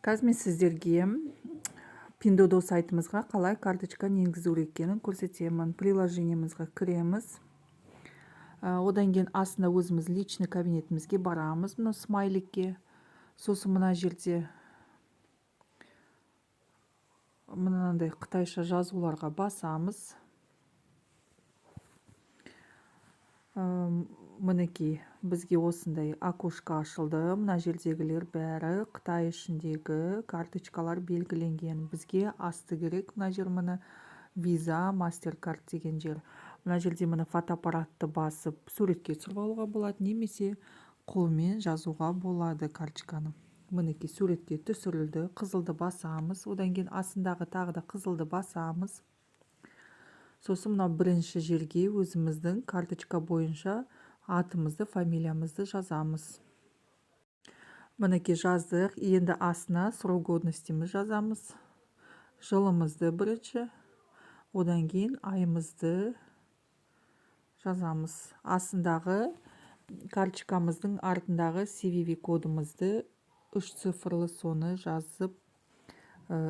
Қазір мен сіздерге Пиндуодуо сайтымызға қалай карточканы енгізу керек екенін көрсетемін. Приложениемізге кіреміз. Одан кейін астында өзіміз личный кабинетімізге барамыз, мына смайликке. Сосын мына жерде мынандай қытайша жазуларға басамыз. Мінекей, бізге осындай окошко ашылды. Мына жердегілер бәрі Қытай ішіндегі карточкалар белгіленген. Бізге асты керек, мына жер, міне, Visa, MasterCard деген жер. Мына жерде, міне, фотоаппаратты басып, суретке түсіріп алуға болады немесе қолмен жазуға болады карточканы. Мінекей, суретке түсірілді. Қызылды басамыз. Одан кейін астындағы тағы да қызылды басамыз. Сосын мынау бірінші жерге өзіміздің карточка бойынша атымызды, фамилиямызды жазамыз. Мінекей, жаздық. Енді астына срок годностіміз жазамыз. Жылымызды бірінші, одан кейін айымызды жазамыз. Астындағы карточкамыздың артындағы CVV кодымызды, үш цифрлы, соны жазып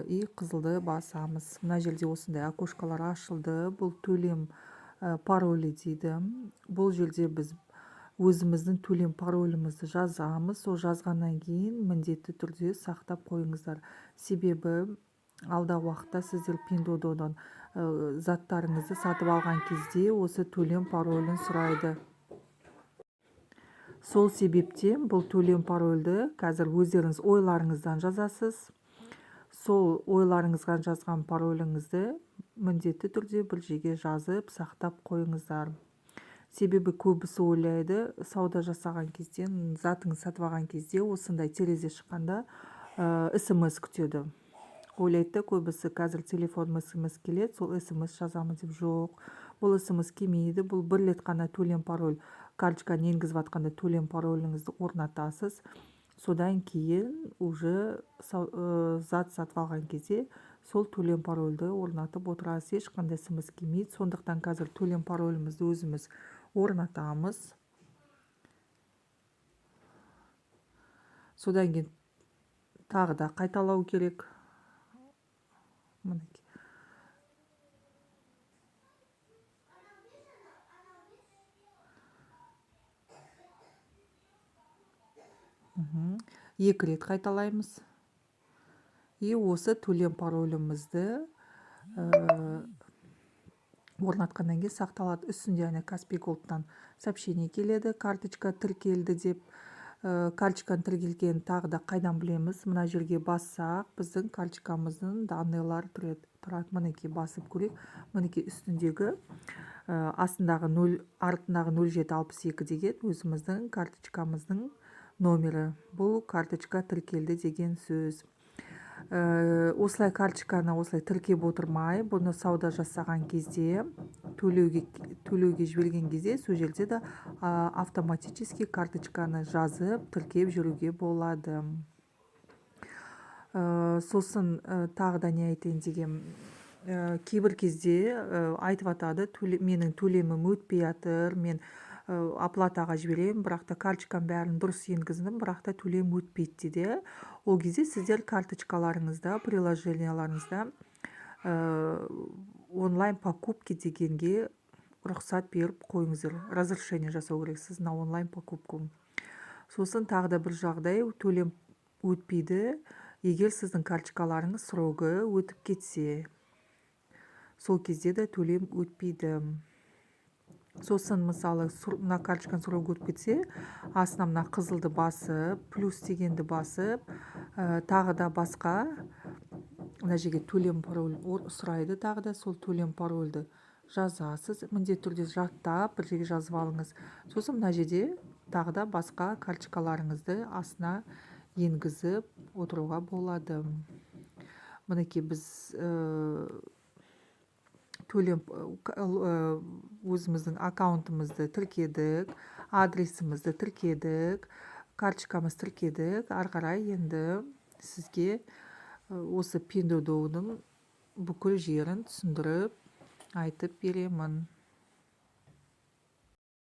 и қызылды басамыз. Мына жерде осындай окошкалар ашылды. Бұл төлем паролі дейді. Бұл жерде біз өзіміздің төлем паролімізді жазамыз. Сол жазғаннан кейін міндетті түрде сақтап қойыңыздар, себебі алдағы уақытта сіздер Пиндуодуодан заттарыңызды сатып алған кезде осы төлем паролін сұрайды. Сол себептен бұл төлем парольді қазір өздеріңіз ойларыңыздан жазасыз. Сол ойларыңызға жазған пароліңізді міндетті түрде бір жерге жазып, сақтап қойыңыздар. Себебі көбісі ойлайды, сауда жасаған кезде, затыңызды сатып алған кезде осындай терезе шыққанда смс күтеді. Ойлайды да көбісі, қазір телефоныма смс келеді, сол смс жазамын деп. Жоқ, бұл смс келмейді. Бұл бір рет қана төлем пароль, карточканы енгізіп жатқанда төлем пароліңізді орнатасыз. Содан кейін уже зат сатып алған кезде сол төлем парольді орнатып отырасыз. Ешқандай смс келмейді. Сондықтан қазір төлем паролімізді өзіміз орнатамыз. Содан кейін тағы да қайталау керек. Мінекей. Екі рет қайталаймыз. И осы төлем паролімізді орнатқаннан кейін сақталады. Үстінде, ана, Каспи Голдтан сообщение келеді, карточка тіркелді деп. Карточканың тіркелгенін тағы да қайдан білеміз? Мына жерге бассақ, біздің карточкамыздың данныйлары тұрады. Мінекей, басып көрейік. Мінекей, үстіндегі, астындағы нөл, артындағы 0762 деген өзіміздің карточкамыздың номері. Бұл карточка тіркелді деген сөз. Осылай карточканы осылай тіркеп отырмай, бұны сауда жасаған кезде, төлеуге жіберген кезде сол жерде де автоматически карточканы жазып, тіркеп жүруге болады. Сосын тағы да не айтайын деген, кейбір кезде айтып жатады: менің төлемім өтпей жатыр, мен оплатаға жіберемін, бірақ та карточканың бәрін дұрыс енгіздім, бірақ та төлем өтпейді дейді. Ол кезде сіздер карточкаларыңызда, приложенияларыңызда онлайн покупки дегенге рұқсат беріп қойыңыздар. Разрешение жасау керексіз на онлайн покупку. Сосын тағы да бір жағдай: төлем өтпейді, егер сіздің карточкаларыңыз срогы өтіп кетсе, сол кезде де төлем өтпейді. Сосын, мысалы, мына карточканың срогы өтіп кетсе, астына мына қызылды басып, плюс дегенді басып, тағы да басқа мына жерге төлем пароль сұрайды. Тағы да сол төлем парольді жазасыз. Міндетті түрде жаттап, бір жерге жазып алыңыз. Сосын мына жерде тағы да басқа карточкаларыңызды астына енгізіп отыруға болады. Мінекей, біз төлем өзіміздің аккаунтымызды тіркедік, адресімізді тіркедік, карточкамызды тіркедік. Ары қарай енді сізге осы Пиндуодуоның бүкіл жерін түсіндіріп, айтып беремін.